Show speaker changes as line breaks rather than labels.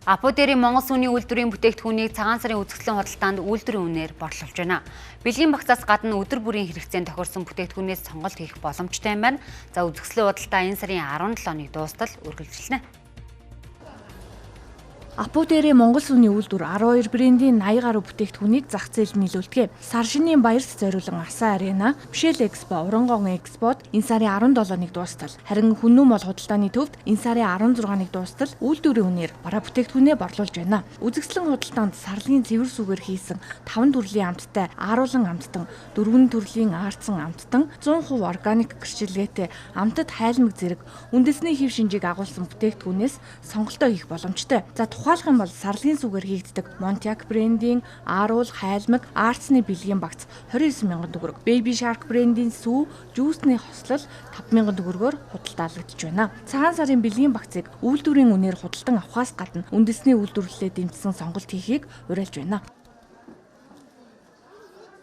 Апудерийн Монгол сүний үйлдвэрийн бүтээгдэхүүнийг цагаан сарын үзэсгэлэн худалдаанд үйлдвэрийн үнээр борлуулж байна. Бэлгийн багцаас гадна өдөр бүрийн хэрэгцээнд тохирсон бүтээгдэхүүнээс сонголт хийх боломжтой юм байна. За, үзэсгэлэн худалдаа энэ сарын 17-ны дуустал үргэлжилнэ.
Апудерийн Монгол сүний үйлдвэр 12 брендийн 80 гаруй бүтээгдэхүүнийг зах зээлд нийлүүлдэг. Сар шинийн баярт зориулан Аса Арена, Бишэл Экспо, Урангон Экспод энэ сарын 17-нд дуустал, харин Хүннү мол худалдааны төвд энэ сарын 16-нд дуустал үйлдвэрийн үнээр бараа бүтээгдэхүүнээ борлуулж байна. Үзэсгэлэн худалдаанд сарлын цэвэр сүгээр хийсэн 5 төрлийн амттай ааруулан амттан, 4 төрлийн аарцсан амттан, 100% органик гэрчилгээтэй амтад хайлмаг зэрэг үндэсний хэв шинжийг агуулсан бүтээгдэхүүнээс сонголтоо хийх боломжтой. За, тухайлах юм бол сарлын сүгээр хийгддэг Montiac брендийн ааруул, хайлмаг, аарцны бэлгийн багц 29 мянган төгрөг, Baby Shark брендийн сүү, жүүсний хослол 5 мянган төгрөгөөр худалдаалагдаж байна. Цагаан сарын бэлгийн багцыг үйлдвэрийн үнээр худалдан авахаас гадна үндэсний үйлдвэрлэлээ дэмжсэн сонголт хийхийг уриалж байна.